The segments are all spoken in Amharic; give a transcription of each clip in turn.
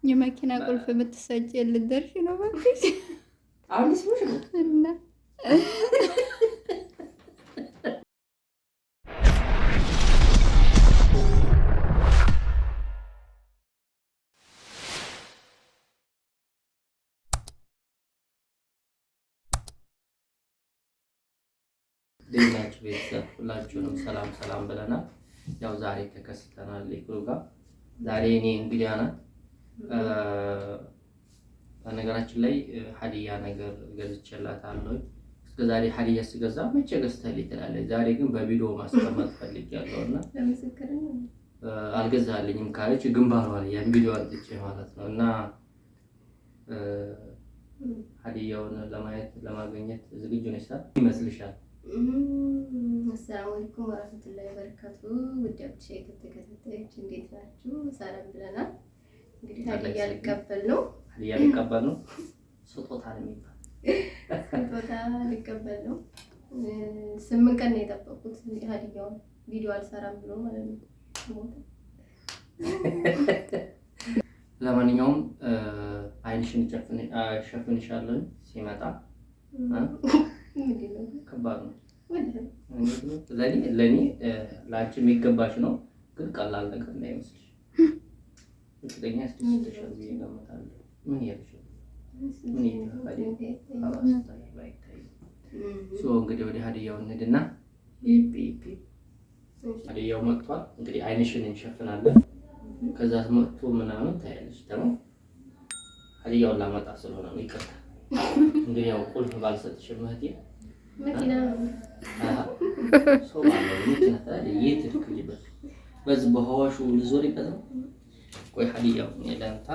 የመኪና ቁልፍ የምትሰጪ ልደርሽ ነው እባክሽ። አሁን ስሙሽ ነው። እና እንዴት ናችሁ ቤተሰብ? ሁላችሁንም ሰላም ሰላም ብለናል። ያው ዛሬ ተከስተናል ኢክሩ ጋር። ዛሬ እኔ እንግዳ ናት። በነገራችን ላይ ሀዲያ ነገር ገዝቼላታለሁ። እስከ ዛሬ ሀዲያ ስገዛ መቼ ገዝተህልኝ ትላለች። ዛሬ ግን በቪዲዮ ማስቀመጥ ፈልጌያለሁ እና አልገዛልኝም ካለች ግንባሯ ላይ ያን ቪዲዮ አምጥቼ ማለት ነው እና ሀዲያውን ለማየት ለማግኘት ዝግጁ ነሽ? ይመስልሻል? አሰላሙ አለይኩም ወራህመቱላሂ ወበረካቱ። ውድ አብዱሽ ተከታታዮች እንዴት ናችሁ? ሰላም ብለናል። እንግዲህ ሀዲያ ልቀበል ነው። ሀዲያ ልቀበል ነው። ስጦታ ነው የሚባል ስጦታ ልቀበል ነው። 8 ቀን ነው የጠበቁት ሀዲያውን ቪዲዮ አልሰራም ብሎ ማለት ነው። ለማንኛውም አይንሽን ሸፍንሻለሁ ሲመጣ ከባድ ነው። ለእኔ ለአንቺ የሚገባሽ ነው፣ ግን ቀላል ነገር እንዳይመስልሽ። እርግጠኛ ያስደስትሻል ብዬ እገምታለሁ። ምን እያልሽ ነው? ምን እንግዲህ ወደ ሀዲያው እንሂድና ሀዲያው መጥቷል። እንግዲህ አይንሽን እንሸፍናለን። ከዛ መጥቶ ምናምን ታያለሽ። ደግሞ ሀዲያውን ላመጣ ስለሆነ ነው። ይቅርታ እንግዲህ ያው ቁልፍ ባልሰጥሽም እህቴ ሰው ባለው መኪና የት ልክልበት በዚህ በሀዋሹ ልዞሪበት ነው። ቆይ ሀዲያው ላምጣ።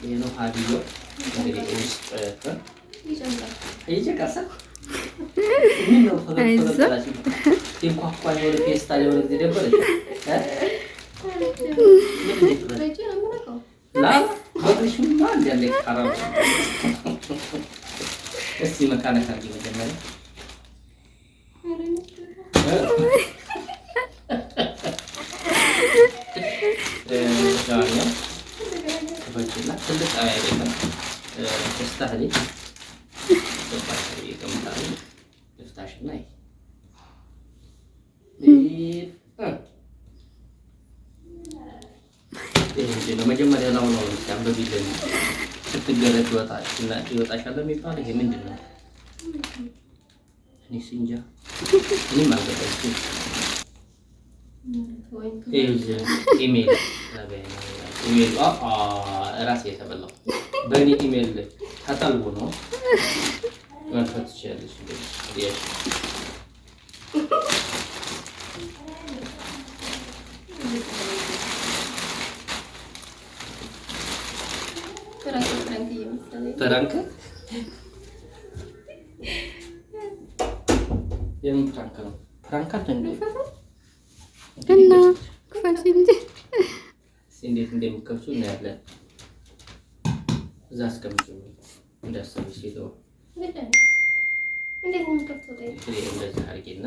ይሄ ነው ሀዲያው። እንግዲህ ውስጥ እየጨቀሰ ምን ነው ፈገግ ፈገግ ሲንኳኳ የሆነ ፌስታል የሆነ ጊዜ ደበረሽ። እስቲ መካነክ አድርጊ መጀመሪያ። ክፈችና ትልቅ አይደለም ተስታህሊ ልፍታሽና ይሄ ነው መጀመሪያ ላው ነው አንብቢልን። ስትገለጥ ይወጣሻል የሚባል ይሄ ምንድን ነው? እኔ እንጃ፣ እኔም አልገባኝም። ኢሜል ኢሜል እራሴ የተበላው በእኔ ኢሜል ተጠልቦ ነው። መክፈት ትችያለሽ። prank የምን prank ነው? prank አለ እንዴ? እና ክፈች እንጂ እንዴት እንደሚከፍቱ እናያለን። እዛ አስቀምጪው እንዳሰብሽ ሴትዮ እንደዚህ አድርጌና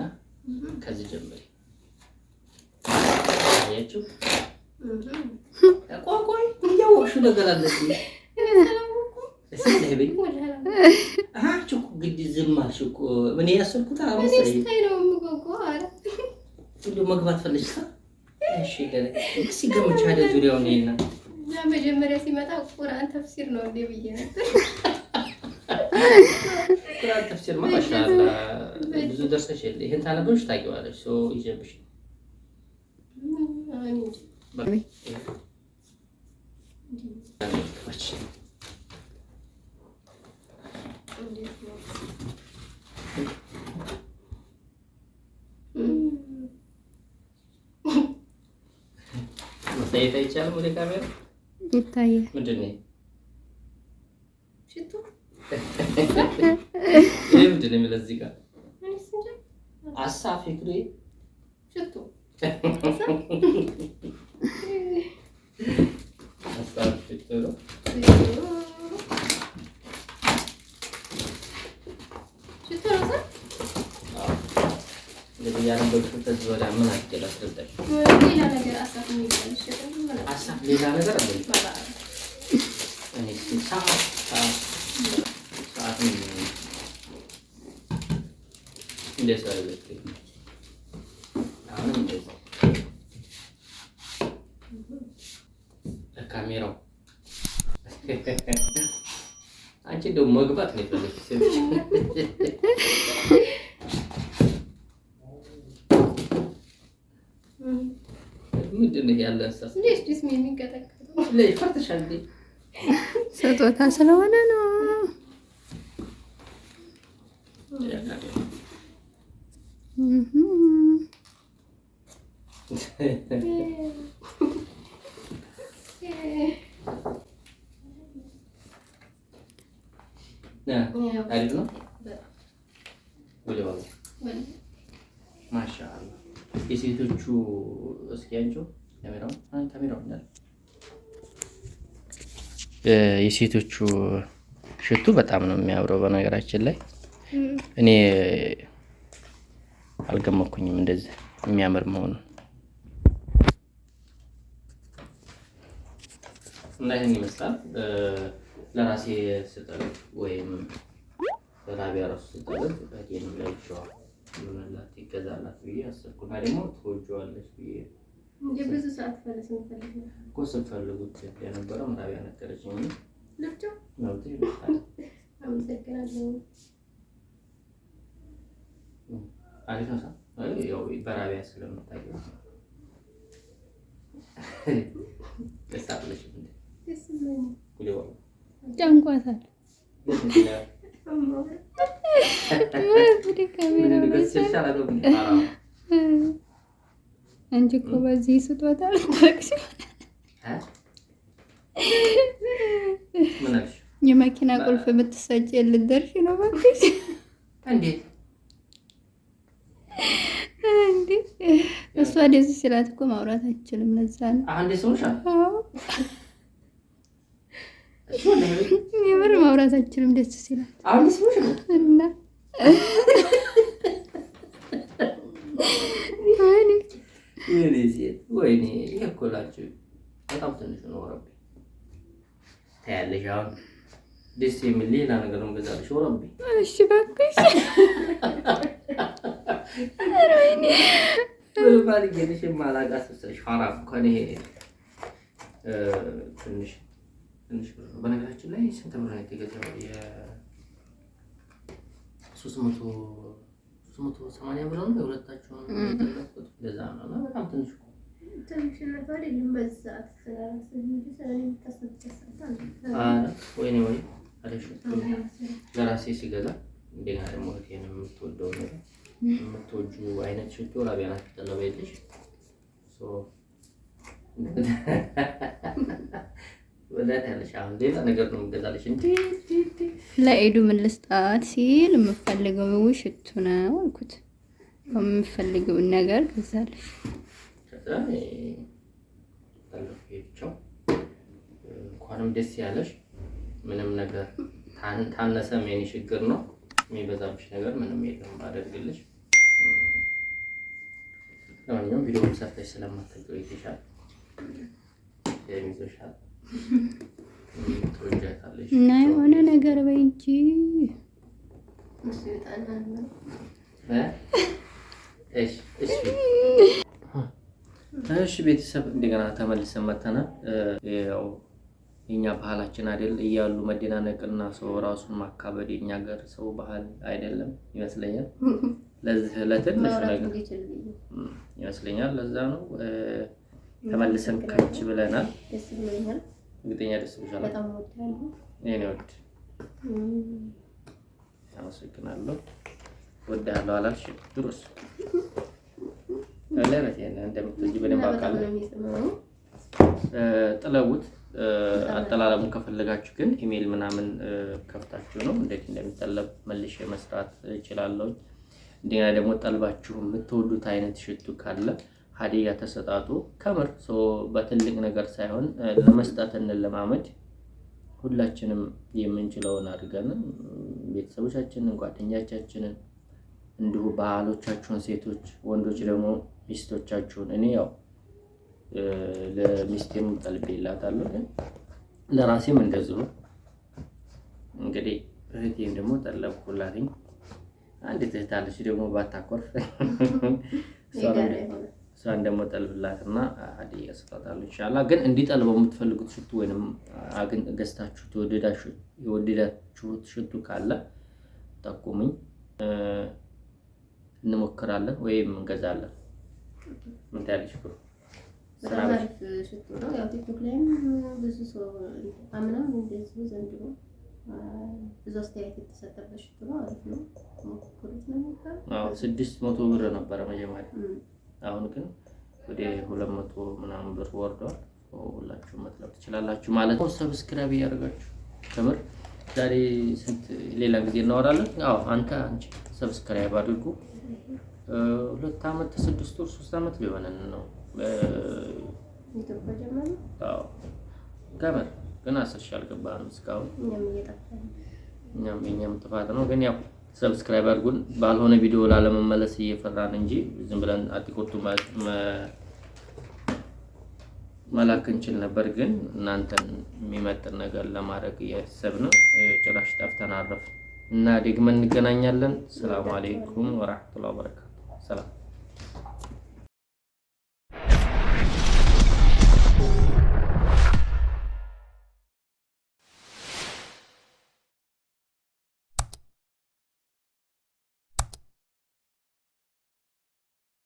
ከዚህ ጀምሪ። አያችሁ? ቆይ ቆይ እያወቅሽው ነገር አለ። አንቺ እኮ ግድ ዝም አልሽ እኮ። እኔ ያሰብኩት እንደው መግባት ፈለግሽ? እሺ እስኪ ገምቻ አይደል ዙሪያውን ይሄን መጀመሪያ ሲመጣ ቁርአን ተፍሲር ነው እንዴ ብዬ ነበር። ቁርአን ተፍሲር ማሻአላ ብዙ ደርሰሽ የለ ይሄን ታነበብሽ ታውቂዋለሽ። ሰው ይጀብሽ ማሳየት አይቻልም። ወደ ካሜራ ይታያል። ምንድን ነው ሽቶ? ይሄ ምንድን ነው የሚለው እዚህ ጋር አሳ ፊክሪ ሽቶ አሳ ሽቶ ነው። ሽቶ ነው። እንግዲህ ያነበብሽው ከዚህ ወዲያ ምን አድርጌ ላስረዳሽ? ሌላ ነገር አሳፍ የሚባል ይሸጣል። አሳፍ ሌላ ነገር አለ። እኔ እስኪ ሰዓት ሰዓት ሰዓት እንደዛ አሁንም እንደዛ ለካሜራው አንቺ እንደው መግባት ነው የፈለግሽ። ምንድን ነው ያለ እንስሳ? ፈርተሻል እንዴ? ስጦታ ስለሆነ ነው። አሪፍ ነው። ማሻአላ የሴቶቹ እስኪ አንቺው ካሜራው እንዳለ የሴቶቹ ሽቱ በጣም ነው የሚያምረው። በነገራችን ላይ እኔ አልገመኩኝም እንደዚህ የሚያምር መሆኑን እና ይህን ይመስላል። ለራሴ ስጠልብ ወይም ለራቢያ ራሱ ስጠልብ እህቴንም ለብቻዋ ይሆንላት ይገዛላት ብዬ አሰብኩና ደግሞ ትወጂዋለች ብዬ ብዙ ሰዓት ስንፈልግ እኮ ስንፈልጉት የነበረው ራቢያ ነገረችኝ። አመሰግናለሁ። አሪፍ ነው። ያው በራቢያ ስለምታውቂው ደስ አለሽ። ጨንቋታል። አንቺ እኮ በዚህ ስጦታ ልታለቅሽ። የመኪና ቁልፍ የምትሰጪ ልትደርሺ ነው እባክሽ። እንዴት እንዴ! እሷ ደስ ሲላት እኮ ማውራት አትችልም። ለዛ ነው የምር ማውራት አትችልም ደስ ሲላት እና ወይኔ ይሄ እኮ ላንቺ በጣም ትንሽ ነው። ወረቢ ታያለሽ። አሁን ደስ የሚል ሌላ ነገር ነው ገዛልሽ። ወረቢ እሺ እባክሽ ባልጌልሽ የማላውቃት መሰለሽ። ሐራም እንኳን ይሄ ትንሽ ትንሽ ብር ነው። በነገራችን ላይ ስንት ብር ነው የተገዛው? የ380 ብር ነው የሁለታቸውን የጠለኩት። ለዛ ነው እና በጣም ትንሽ እኮ ትንሽነቱ አይደለም። በዚህ ሰዓት ወይኔ ወይ ለራሴ ሲገዛ እንደገና ደግሞ እህቴን የምትወደው ነገር የምትወጂው አይነት ሽቶ ራቢያ ናት ትጠለበልሽ። ወዳት ያለሽ አሁን ሌላ ነገር ነው የምገዛልሽ። እንዴ ለኤዱ ምን ልስጣት ሲል የምፈልገው ሽቱ ነው አልኩት። የምፈልገውን ነገር ገዛልሽ። ከዛ ብቻው እንኳንም ደስ ያለሽ። ምንም ነገር ታነሰም የኔ ችግር ነው። የሚበዛብሽ ነገር ምንም የለም አደርግልሽ። ለማንኛውም ቪዲዮም ሰርተሽ ስለማታውቂው ይተሻል ይዞሻል ትወጃታለሽ እና የሆነ ነገር በይ እንጂ እሺ ቤተሰብ እንደገና ተመልሰን መተናል። ያው የኛ ባህላችን አይደል እያሉ መደናነቅና ሰው ራሱን ማካበድ የኛ ሀገር ሰው ባህል አይደለም ይመስለኛል። ለዚህ ለትንሹ ነገር ይመስለኛል። ለዛ ነው ተመልሰን ከች ብለናል። እርግጠኛ ደስ ብሎሻል? የእኔ ወድ አመሰግናለሁ። እወድሃለሁ አላልሽም? ድሮስ እንደምትወጂ በደንብ አውቃለሁ። ጥለቡት። አጠላለሙን ከፈለጋችሁ ግን ኢሜይል ምናምን ከፍታችሁ ነው እንዴት እንደሚጠለብ መልሼ መስራት እችላለሁ። እንደገና ደግሞ ጠልባችሁ የምትወዱት አይነት ሽቱ ካለ ሀዲያ ተሰጣጡ። ከምር በትልቅ ነገር ሳይሆን ለመስጠት እንለማመድ። ሁላችንም የምንችለውን አድርገን ቤተሰቦቻችንን፣ ጓደኞቻችንን እንዲሁ ባህሎቻችሁን ሴቶች፣ ወንዶች ደግሞ ሚስቶቻችሁን። እኔ ያው ለሚስቴም ጠልቤላታለሁ፣ ግን ለራሴም እንደዚሁ እንግዲህ እህቴም ደግሞ ጠለብኩላትኝ። አንዲት እህት አለች ደግሞ ባታኮርፍ እሷን ደግሞ ጠልብላትና ሀዲያ እሰጣታለሁ ኢንሻላህ። ግን እንዲጠልበው የምትፈልጉት ሽቱ ወይንም ገዝታችሁት የወደዳችሁት ሽቱ ካለ ጠቁሙኝ፣ እንሞክራለን ወይም እንገዛለን። ምን ትያለሽ? በጣም አሪፍ ሽቱ ነው። ያው ቲክቶክ ላይም ብዙ ሰው አምናም እንደዚሁ ዘንድሮ ብዙ አስተያየት የተሰጠበት ሽቱ ነው። አሪፍ ነው፣ ሞክሩት ነው የሚባለው። አዎ 600 ብር ነበረ መጀመሪያ፣ አሁን ግን ወደ 200 ምናምን ብር ወርዷል። ሁላችሁም መጥለብ ትችላላችሁ ማለት ነው። Subscribe እያደረጋችሁ ከምር ዛሬ ስንት ሌላ ጊዜ እናወራለን። አዎ አንተ አንቺ subscribe አድርጉ። 2 ዓመት 6 ወር 3 ዓመት ሊሆነን ነው። አዎ ከምር ግን 10,000 አልገባንም እስካሁን። እኛም የኛም ጥፋት ነው። ግን ያው subscribe አድርጉን። ባልሆነ ቪዲዮ ላለመመለስ እየፈራን እንጂ ዝም ብለን አትቆጡ መላክ እንችል ነበር። ግን እናንተን የሚመጥን ነገር ለማድረግ እያሰብን ጭራሽ ጠፍተን አረፍን እና ደግመን እንገናኛለን። ሰላም አለይኩም ወራህመቱላሂ ወበረካቱ። ሰላም።